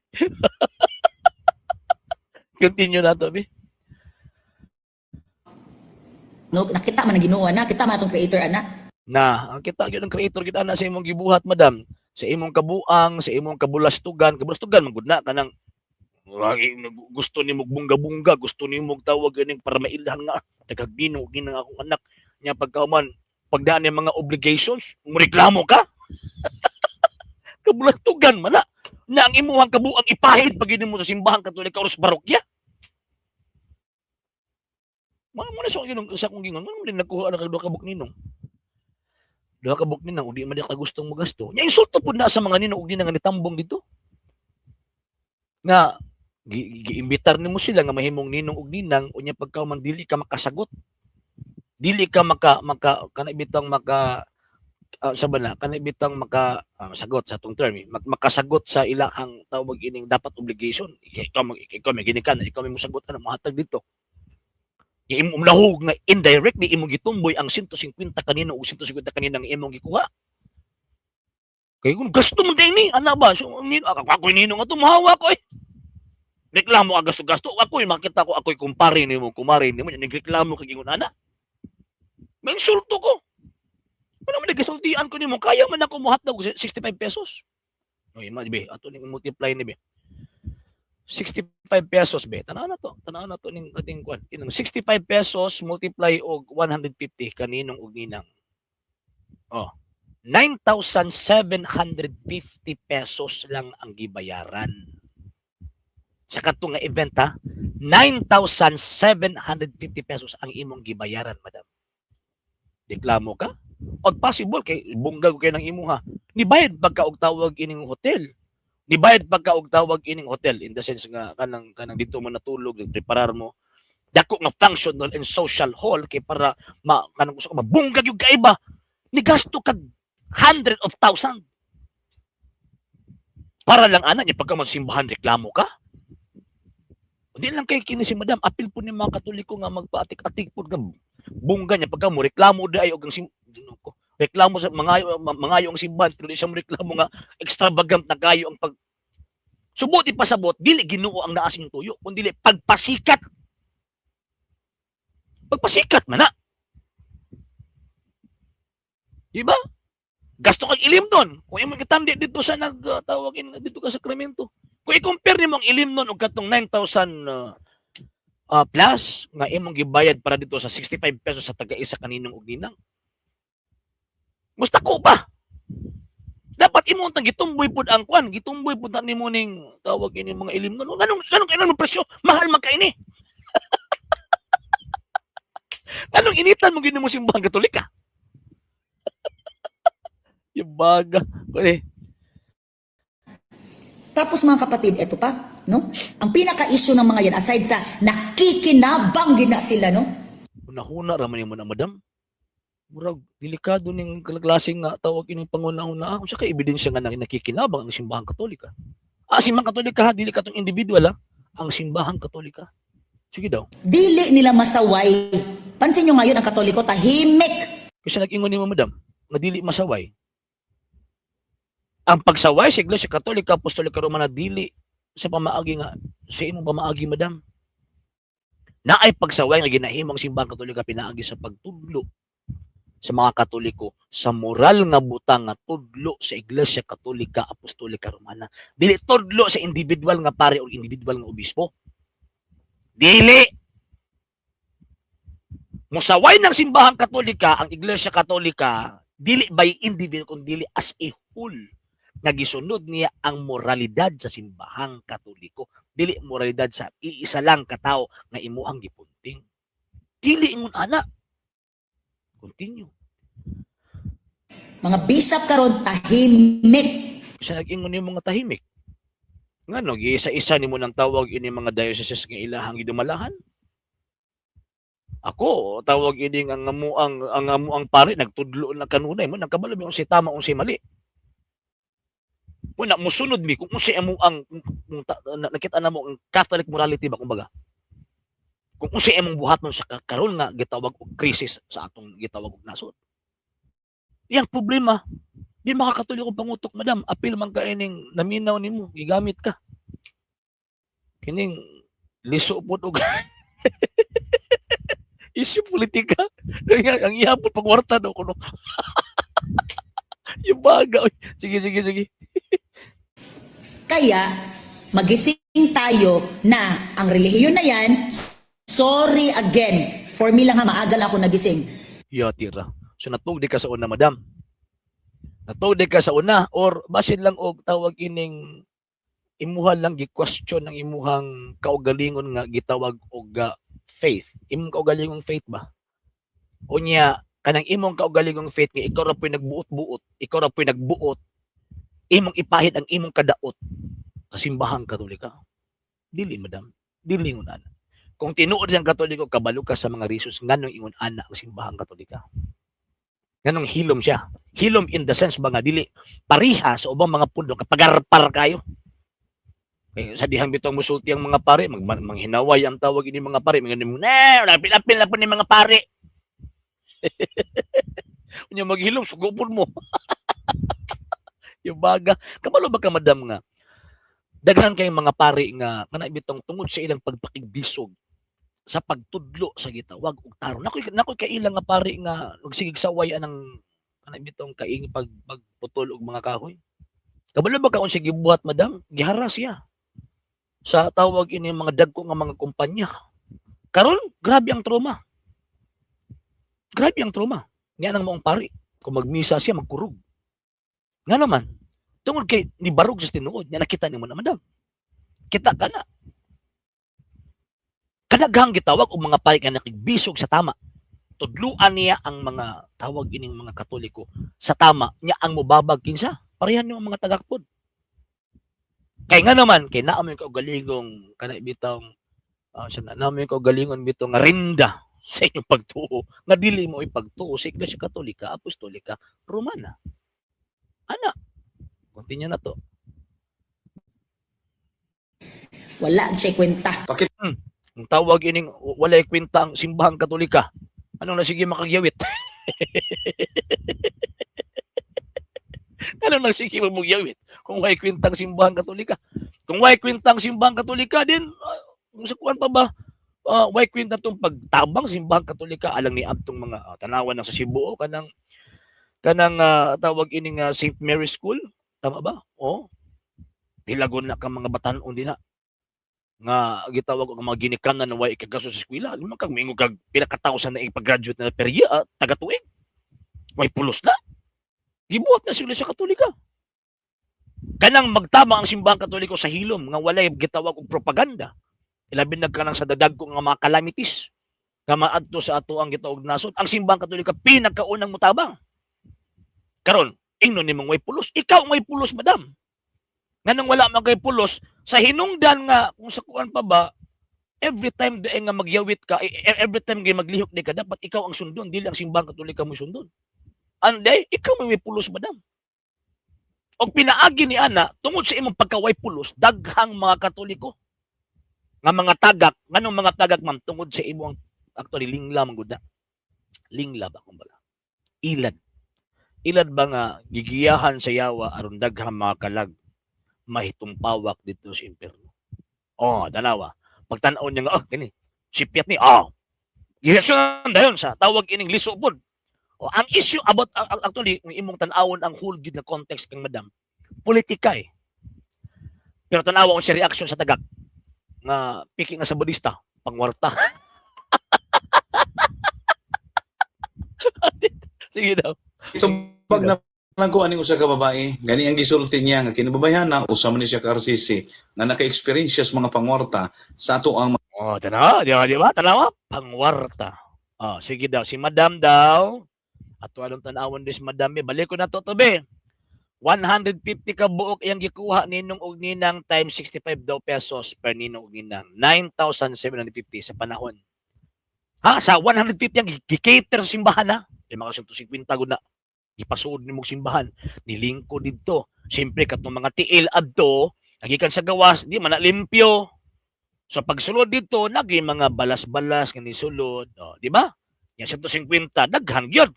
Continue na to, bi. No, nakita man ang Ginoo ana, kita man atong creator ana. Na, ang kita gyud ang creator gid ana sa imong gibuhat, madam. Sa imong kabuang, sa imong kabulastugan, kabulastugan man gud na kanang Lagi gusto nimo bungga-bungga, gusto nimo tawag ganing para mailhan nga daghag ninong ginang akong anak nya. Pagkauman pagdaan ni mga obligations, reklamo ka. Kabulatugan man na na ang imuhang kabuang ipahid pag mo sa Simbahan Katolika or sa parokya. Mga mo na sa akong sa akong gingon, mo din nagkuha na kag duha ka buok ninong. Duha ka buok ninang, ug di man ka gustong mogasto. Nya insulto pud na sa mga ninong ug ninang nga nitambong dito. Nga giimbitar nimo sila nga mahimong ninong ug ninang, unya pagkauman dili ka makasagot. Dili ka maka maka kana bitang maka sa ba na kana bitang maka sagot sa atong term eh, makasagot sa ilahang tawag ining dapat obligation. Ikaw may ginikan, ikaw may mosagot, ano mohatag dito. Imong lahog nga indirectly imong gitumboy ang 150 kanino ug 150 kanina nga imong gikuha. Kay kung gasto mo din ni, ana ba? So, ako, ako ninong ato, mahawa ko eh. Reklamo ka gasto-gasto. Ako makita ko, ako'y kumpare nimo, kumare nimo, nagreklamo kag ingon ana. May insulto ko. Ano man nagasultian ko nimo, kaya man ako mohatag og 65 pesos. Oy, ma be, ato ning multiply ni be. 65 pesos be. Tanaw na to, tanaw na to ning ating kwan. Kinang 65 pesos multiply og 150 kaninong og ninang. Oh. 9,750 pesos lang ang gibayaran. Sa kadto nga event ha, 9,750 pesos ang imong gibayaran, madam. Reklamo ka? Og possible kay bongga ko kay ng imuha. Nibayad pagka og tawag ining hotel. Nibayad pagka og tawag ining hotel in the sense nga kanang dito mo natulog, nagpreparar mo. Dako nga functional and social hall kay para ma kanang gusto ko mabunggag yung kaiba. Nigasto kag hundred of thousand. Para lang ana niya pagka magsimbahan reklamo ka. Di lang kay kini si madam, apil po ni mga Katoliko nga magpaatik-atik po nga bungga niya pagka mo reklamo di ay og ang sim Ginoo ko. Reklamo sa mga mangayo ang simbahan pero di siya mo reklamo nga extravagant na kayo ang pag Subot ipasabot, dili Ginoo ang naa sa inyong tuyo, kun dili pagpasikat. Pagpasikat man na. Di ba? Gasto kag ilim nun. Kung imong gitandi dito sa nagtawag in dito ka sakramento. Kung i-compare nimo ang ilim nun og katong 9,000 plus nga imong gibayad para dito sa 65 pesos sa taga-isa kaninong og ninang. Musta ko ba? Dapat imo tang gitumboy pud ang kwan, gitumboy pud ta nimo ning tawag ini mga ilim nun. Nganong presyo? Mahal man kay ni. Nganong initan mo gid mo Simbahan Katolika? Yung baga. Kani, Tapos mga kapatid, eto pa, no? Ang pinaka-issue ng mga yan, aside sa nakikinabang gina sila, no? Hunahuna ra man nimo na, madam. Murag delikado ning klase nga tawag ining panguna-una. Unsa kay ebidensya nga nakikinabang ang Simbahan Katolika? Ah, Simbahan Katolika ha, dili katong individual ha. Ang Simbahan Katolika. Sige daw. Dili nila masaway. Pansin nyo ngayon, ang Katoliko, tahimik. Kasi nag-ingon nimo, madam, nga dili masaway. Ang pagsaway sa Iglesia Katolika Apostolika Romana dili sa pamaagi nga sa imong pamaagi, madam. Naay pagsaway nga ginahimo ang Simbahan Katolika pinaagi sa pagtudlo sa mga Katoliko sa moral nga butang nga tudlo sa Iglesia Katolika Apostolika Romana. Dili tudlo sa individual nga pare o individual nga obispo. Dili. Musaway ng Simbahan Katolika ang Iglesia Katolika dili by individual kun dili as a whole nga gisunod niya ang moralidad sa Simbahang Katoliko, dili moralidad sa iisa lang katawo nga imuhang gipunting. Dili ingon ana. Continue. Mga bishop karon tahimik. Kasi nag-ingon nimo nga tahimik. Ngano giisa-isa nimo nang tawag ini mga dioceses nga ilahang gidumalahan? Ako, tawag ini ang amuang pare nagtudlo na kanunay mo nagkabalo mi unsay tama, unsay mali. Muna musunod mi kung unsay amuang kung nakita namo ang Catholic morality ba kumbaga. Kung unsay among buhaton sa karon nga gitawag og crisis sa atong gitawag og nasod. Yang problema, di makakatuloy kong pangutok, madam. Apil man ka ining naminaw nimo, gigamit ka. Kining liso pod og issue politika. Ang iya pod pagwarta daw kuno. Yung baga. Oy. Sige, sige, sige. Kaya, Magising tayo na ang relihiyon na yan, sorry again, for me lang ha, maaga lang ako nagising. Ya, tira. So natugdi ka sa una, madam. Natugdi ka sa una or basin lang og tawag ining imuha lang gi-question ang imuhang kaugalingon nga gitawag og faith. Imong kaugalingong faith ba? Unya kanang imong kaugalingong faith nga ikaw ra po'y nagbuot-buot, ikaw ra po'y nagbuot, imong ipahid ang imong kadaot sa Simbahang Katolika. Dili, madam. Dili ingon ana. Kung tinuod ang Katoliko, kabalo ka sa mga reasons nganong ingon ana ang Simbahang Katolika. Nganong hilom siya. Hilom in the sense ba nga dili pariha sa ubang mga pundo kapagarpar kayo. Kay sa dihang bitong musulti ang mga pare, manghinaway ang tawag ini mga pare, mga na, apil-apil na po ni mga pare. Unya maghilom, sugupon mo. Yung baga. Kabalo ba ka, madam, nga daghan kay mga pare nga kana bitong tungod sa ilang pagpakigbisog sa pagtudlo sa gitawag og tarong. Nakoy kailang nga pare nga nagsigig saway anang kana bitong kaing pagputol og mga kahoy. Kabalo ba ka unsa gibuhat, madam? Gihara siya sa tawag ini mga dagko nga mga kumpanya. Karon grabe ang trauma. Grabe ang trauma. Nga nang maong pari. Kung magmisa siya, magkurog. Nga naman, tungod kay ni barog sa tinuod, nga nakita nimo na, madam. Kita ka na. Kadaghang gitawag og mga pari nga nakigbisog sa tama. Tudluan niya ang mga tawag ining mga Katoliko sa tama niya ang mubabag kinsa. Parehan niyo ang mga tagakpod. Kay nga naman, kay naa mo yung kaugalingong kana bitong sa naa mo yung kaugalingon bitong nga rinda sa inyong pagtuo nga dili mo ipagtuo sa Iglesia Katolika Apostolika Romana. Ana, continue na to. Wala siya kwenta. Ang tawag ining walay kwenta ang Simbahang Katolika. Anong na sige makagyawit? Ano na sige mamugyawit kung walay kwenta ang Simbahang Katolika? Kung walay kwenta ang Simbahang Katolika din, kung sa kuan pa ba, walay kwenta tong pagtabang Simbahang Katolika alang ni abtong mga tanawan ng sa Cebu o kanang kanang tawag ining St. Mary School, tama ba? Oh. Pilagon na ka mga batan-on din na nga gitawag og mga ginikanan na way ikagasto sa eskwela, di man kag moingon kag pila ka tawo sa naipag-graduate na per year, taga tuig. Way pulos na. Gibuhat na sila sa Katolika. Kanang magtama ang Simbahang Katoliko sa hilom nga walay gitawag og propaganda. Ilabi na kanang sa dadagko nga mga calamities nga maadto sa ato ang gitawag nasod. Ang Simbahang Katolika pinakaunang mutabang. Karon, ingnon nimong way pulos. Ikaw ang way pulos, madam. Nganong wala man kay pulos sa hinungdan nga kung sa kuan pa ba, every time di nga magyawit ka, every time nga maglihok di ka, dapat ikaw ang sundon, dili ang Simbahang Katolika mo sundon. Anday, ikaw may pulos, madam. Og pinaagi ni ana, tungod sa imong pagkaway pulos, daghang mga Katoliko nga mga tagak, nganong mga tagak, ma'am, tungod sa imong actually lingla man gud na. Lingla ba kumbaga? Ilad. Ilad ba nga gigiyahan sa yawa aron daghang mga kalag mahitumpawak dito sa impierno. Oh, dalawa. Pagtan-aw niya nga, oh, kini, sipyat ni, oh. Gireaksyonan dayon sa tawag ining liso pod. Oh, ang issue about actually kung imong tan-awon ang whole gid na context kang madam, politika eh. Pero tan-awa ang siya reaction sa tagak nga piki nga sa Budista, pangwarta. Sige daw. Itubag na lang ko aning usa ka babae, gani ang gisulti niya nga kinababayhana usa man ni siya ka RCC nga naka-experience siya sa mga pangwarta sa ato ang Oh, tanawa, di ba, di ba? Tanawa, pangwarta. Oh, sige daw, si madam daw. Ato anong tanawon din si madam, eh. Balik ko na to, be. 150 ka buok iyang gikuha ninong og ninang times 65 daw pesos per ninong og ninang. 9,750 sa panahon. Ha, sa 150 ang gi-cater sa simbahan ha. Di mga 150 gud na. Gipasuod nimo simbahan. Nilingko didto. Siyempre katong mga tiil adto, nagikan sa gawas, di man na limpyo. So pagsulod dito, naging mga balas-balas nga nisulod, oh, di ba? Yang 150 daghan gyud.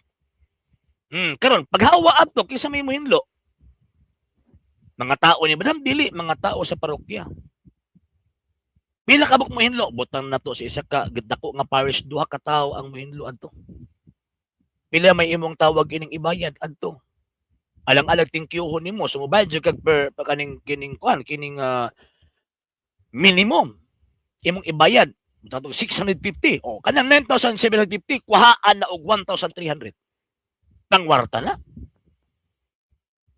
Karon paghawa adto kinsa may mohinlo? Mga tao ni madam dili mga tao sa parokya. Pila ka buok mohinlo? Butang nato sa isa ka dako nga parish, duha ka tawo ang mohinlo adto. Pila may imong tawag ining ibayad adto. Alang-alang thank you nimo, so mobayad jud kag per kaning kining kuan kining Minimum imong ibayad, butang og 650. O kanang 9,750, kuhaan na og 1,300. Pangwarta na.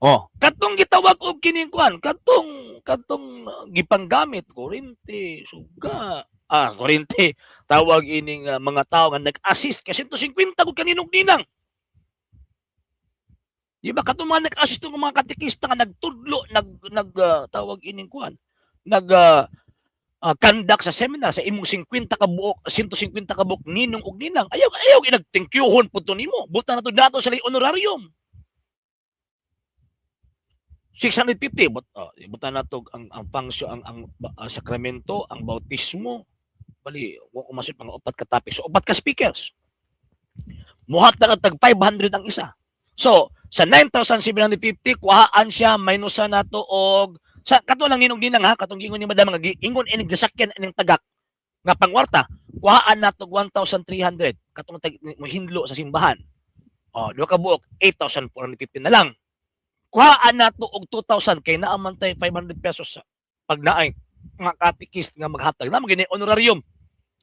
Oh, katong gitawag og kining kuan, katong katong gipanggamit kuryente, suga, kuryente, tawag ining mga tao nga nag-assist kay 150 gud kaninong ninang. Di ba katong mga nag-assist ng mga katekista nga nagtudlo, nag nag tawag ining kuan, nag conduct sa seminar sa imong 50 ka buok, 150 ka buok ninong ug ninang. Ayaw ayaw inag-thank-youhon pud to nimo. Buta na to dato sa honorarium. 650 but buta na to ang pangsyo ang sakramento, ang bautismo, bali wa ko masip mga upat ka topic. So upat ka speakers. Muhatag tag 500 ang isa. So sa 9,750, kuhaan siya, minusan nato og sa kato lang ninong ninang ha, katong giingon ni madam nga giingon ining gisakyan ining tagak nga pangwarta, kuhaan nato 1,300 katong tag mohinlo sa simbahan. Oh, duha ka buok, 8,450 na lang. Kuhaan nato og 2,000 kay naa man tay 500 pesos sa pag naay mga katikist nga maghatag na magini honorarium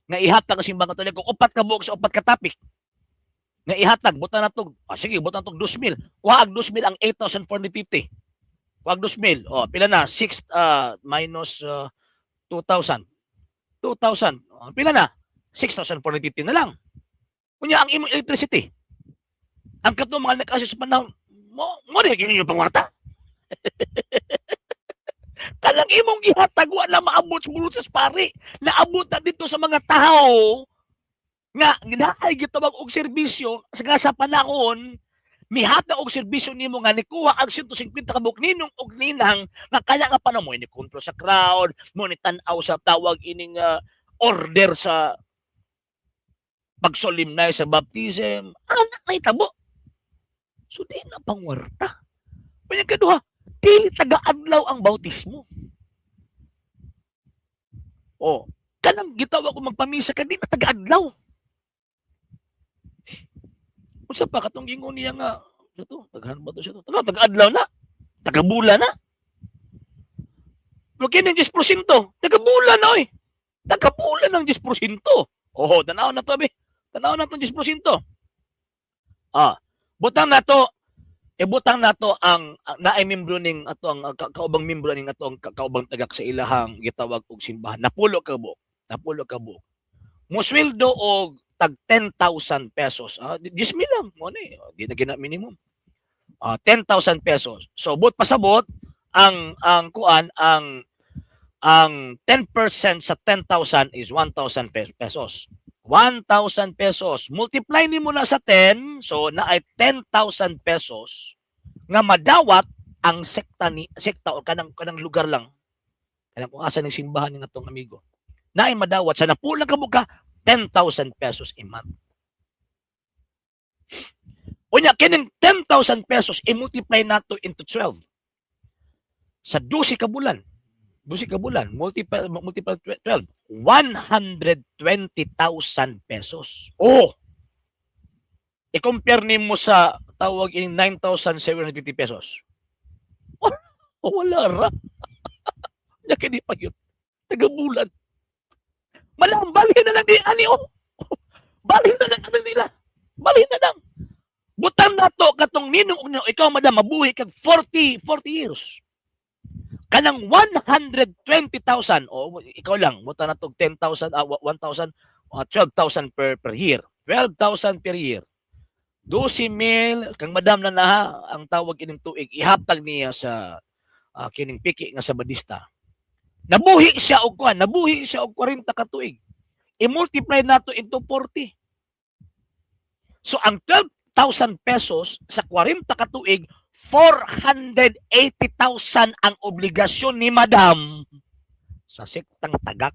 nga ihatag ang Simbang Katoliko, upat ka buok sa upat ka topic nga ihatag, buta na to, sige, buta na to 2,000. Kuha og 2,000 ang 8,450, kuha og 2,000. Oh, pila na? 6 minus 2,000, 2,000. Oh, pila na? 6,450 na lang. Unya ang imong electricity, ang katong mga nag-assist sa panahon mo mo rin yung pangwarta. Kanang imong gihatag, wa na maabot sa bulot sa pari, naabot na dito sa mga tao nga naay gitawag og serbisyo nga sa panahon mihatag og serbisyo nimo nga nikuha ang 150 ka buok ninong og ninang nga kaya nga panahon mo ni kontrol sa crowd mo, ni tan-aw sa tawag ining order sa pagsolemnize sa baptism, anak na itabo. So di na pangwarta. Kanya kaduha, dili taga-adlaw ang bautismo. Oh, kanang gitawag ko magpamisa ka, di na taga-adlaw. Unsa pa katong gingon niya nga sa to, taghan ba to siya to? Taga taga-adlaw na. Taga-bula na. Pero kini 10%, taga-bula na oy. Taga-bula ng 10%. Oh, tanaw na to, be. Tanaw na to 10%. Butang na to, ibutang nato ang naay membro ning ato ang kaubang membro ning ato ang kaubang tagak sa ilahang gitawag og simbahan. Napulo ka buok. Napulo ka buok. Mosweldo og tag 10,000 pesos. 10 mil lang mo ni. Di na gina minimum. 10,000 pesos. So but pasabot ang kuan ang 10% sa 10,000 is 1,000 pesos. 1,000 pesos. Multiply nimo na sa 10, so naay 10,000 pesos nga madawat ang sekta ni sekta o kanang kanang lugar lang. Kanang kung asa ning simbahan ni atong amigo. Naay madawat sa napulang ka buka 10,000 pesos a month. Unya kining 10,000 pesos, i-multiply nato into 12. Sa 12 ka bulan. 12 ka bulan, multiply multiply 12, 120,000 pesos. Oh. I-compare nimo sa tawag in 9,750 pesos. Wala ra. Nya kini pa yun. Taga bulan. Malam, balhin na lang di ani oh. Balhin na lang ano nila. Balhin na lang. Butang nato katong ninong og ninong, ikaw madam mabuhi kag 40 40 years. Kanang 120,000 o ikaw lang butang nato 10,000, 1,000, 12,000 per year. 12,000 per year. 12 mil kang madam na naha ang tawag ining tuig ihatag niya sa kining piki nga Sabadista. Nabuhi siya og kuan, nabuhi siya og 40 ka tuig. I-multiply nato into 40. So ang 12,000 pesos sa 40 ka tuig, 480,000 ang obligasyon ni madam sa sektang tagak.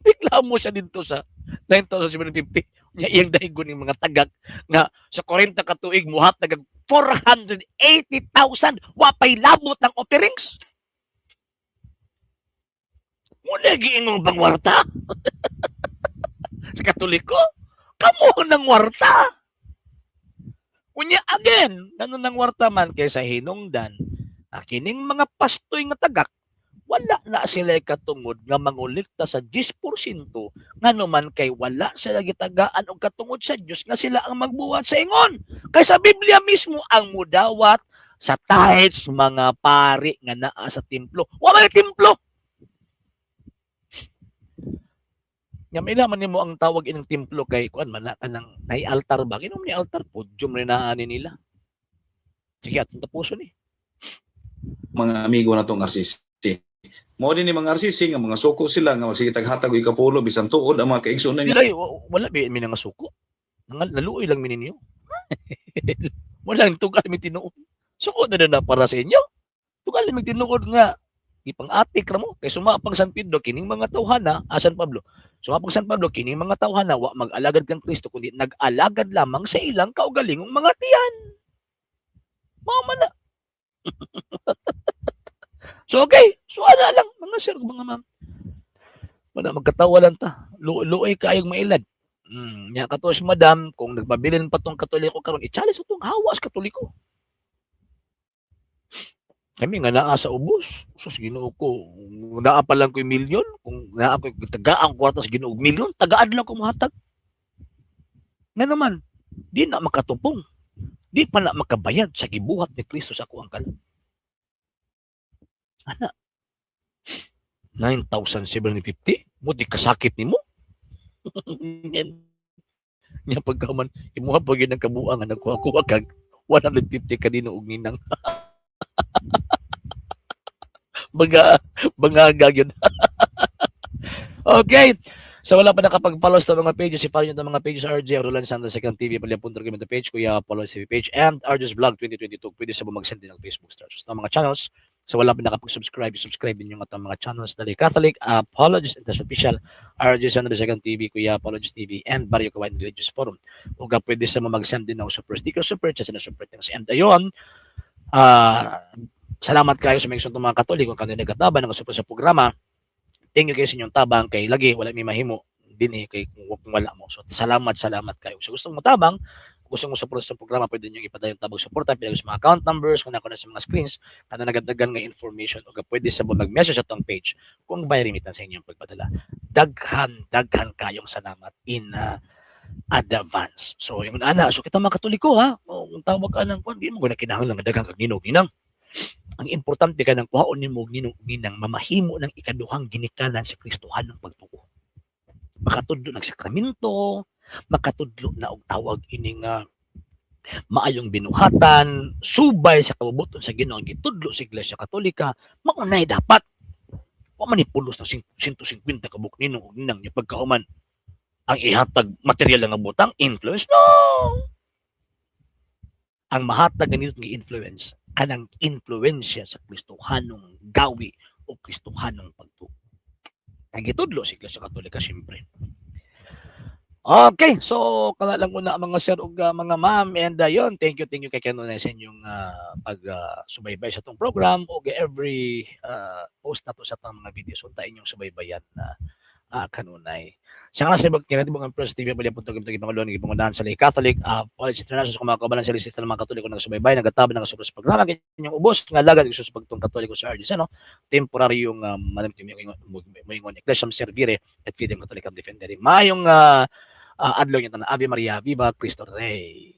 Reklamo siya dito sa 9,750. Nya iyang dahigon ng mga tagak nga sa 40 ka tuig muhatag og 480,000, wa pay labot ng offerings. Muna giingong pangwarta sa Katoliko. Kamo nang warta. Unya again, ngano nang warta man kay sa hinungdan, kining mga pastoy nga tagak Wala na sila katungod nga mangolekta sa 10% nganuman kay wala sila gitagaan og katungod sa Dios nga sila ang magbuhat sa ingon. Kay sa Biblia mismo, ang mudawat sa tithes mga pari nga naa sa templo. Wa may templo. Nya maila man nimo ang tawag ining templo kay kuan man na, kanang nay altar ba? Kinom ni altar, podium rin na ani nila. Sige, atong tapuson ni. Mga amigo na tong RCC. Mao din ni mga RCC nga mga suko sila nga magsige taghatag og ikapulo bisan tuod ang mga kaigsuonan nga Dili, wala bi mi nga suko. Naluoy lang mi ninyo. Wala lang tugal mi tinuod. Suko na na para sa inyo. Tugal mi tinuod nga ipang-atik ra mo kay sumapang San Pedro kining mga tawhana, ah, San Pablo. Sumapang San Pablo, kining mga tawhana wa mag-alagad kang Kristo kundi nag-alagad lamang sa ilang kaugalingong mga tiyan. Mao man na. So okay, so ana lang, mga sir, mga ma'am. Wala, magkatawa lang ta. Luoy kaayong mailad. Nya kato si madam, kung nagpabilin pa tong Katoliko karon, i-challenge atong hawas Katoliko. Kami nga naa sa ubos, sus, Ginoo ko, naa pa lang ko'y milyon, kung naa ko'y tagaang kwarta sa Ginoo milyon, tagaan lang ko mohatag. Nga naman, di na makatupong. Di pa na makabayad sa gibuhat ni Kristo sa akuang kalag. Ana, 9,750? Mo di kasakit nimo? Nya pagkaman, imuha pa gyud ang kabuang nga nagkuha-kuha kag 150 kanino og ninang. Baga, bangaga gyud. Okay. So wala pa nakapag-follow sa mga pages, i-follow nyo itong mga pages: RJ Roland Santos Second TV, Palya Punto Argumento page, Kuya Paulo TV page, and RJ's Vlog 2022. Pwede sa mag-send din ng Facebook stars. So, mga channels, so wala pa nakapag-subscribe, subscribe din yung atong mga channels dali: Catholic Apologist International Official, RJ Santos Second TV, Kuya Apologist TV, and Barrio Kawayan Religious Forum. O pwede sa mag-send din ng super sticker, super chat, na super thanks. And ayun, salamat kayo sa mga mga Katoliko kung kanila nagataban ng sa programa. Thank you kayo sa inyong tabang kay lagi wala may mahimo din eh kay kung wala mo. So salamat, salamat kayo. So gusto mo tabang, gusto mo support sa programa, pwede niyo ipadayon tabang suporta pwede sa mga account numbers kung nako na sa mga screens kana nagadagan nga information o pwede sa mag-message sa atong page kung by remittance sa inyong pagpadala. Daghan, daghan kayong salamat in advance. So yung ana, so kita mga Katoliko ha, o, kung tawag ka ng kwan, di mo na kinahanglan nga daghang kag ninong ninang. Ang importante ka ng kuhaon nimo og ninong ug ninang mamahimo ng ikaduhang ginikanan sa Kristohanong pagtuo. Makatudlo ng sakramento, makatudlo na og tawag ining maayong binuhatan, subay sa kabubuton sa Ginoo ang gitudlo sa Iglesia Katolika, maunay dapat. Wa man ni pulos na 150 ka buok ninong ug ninang nya pagkahuman ang ihatag material nga butang influence, no. Ang mahatag ganito nga influence, kanang influensya sa Kristohanong gawi o Kristohanong pagtuo. Ang gitudlo sa Iglesia Katolika, siyempre. Okay, so kana lang muna, mga sir ug mga ma'am, and yon, thank you kay kanunay sa inyong pag subaybay sa atong program ug every post nato sa atong mga videos, unta inyong subaybayan na kanunay. Sa nga sa ibang kinatibong ang Press TV Palya Punto Gimto Gipangulo ng Gipangunahan sa Catholic College International sa mga kabalan sa lista ng mga Katoliko nagasubaybay, nagatabi, nagasuporta sa programa, inyong ubos nga lagad sa pagtong Katoliko sa RG no temporaryong manamit moingon Ecclesiam Servire et Fidem Catholicam Defendere. Mayong adlaw niyo tanan. Ave Maria, Viva Cristo Rey.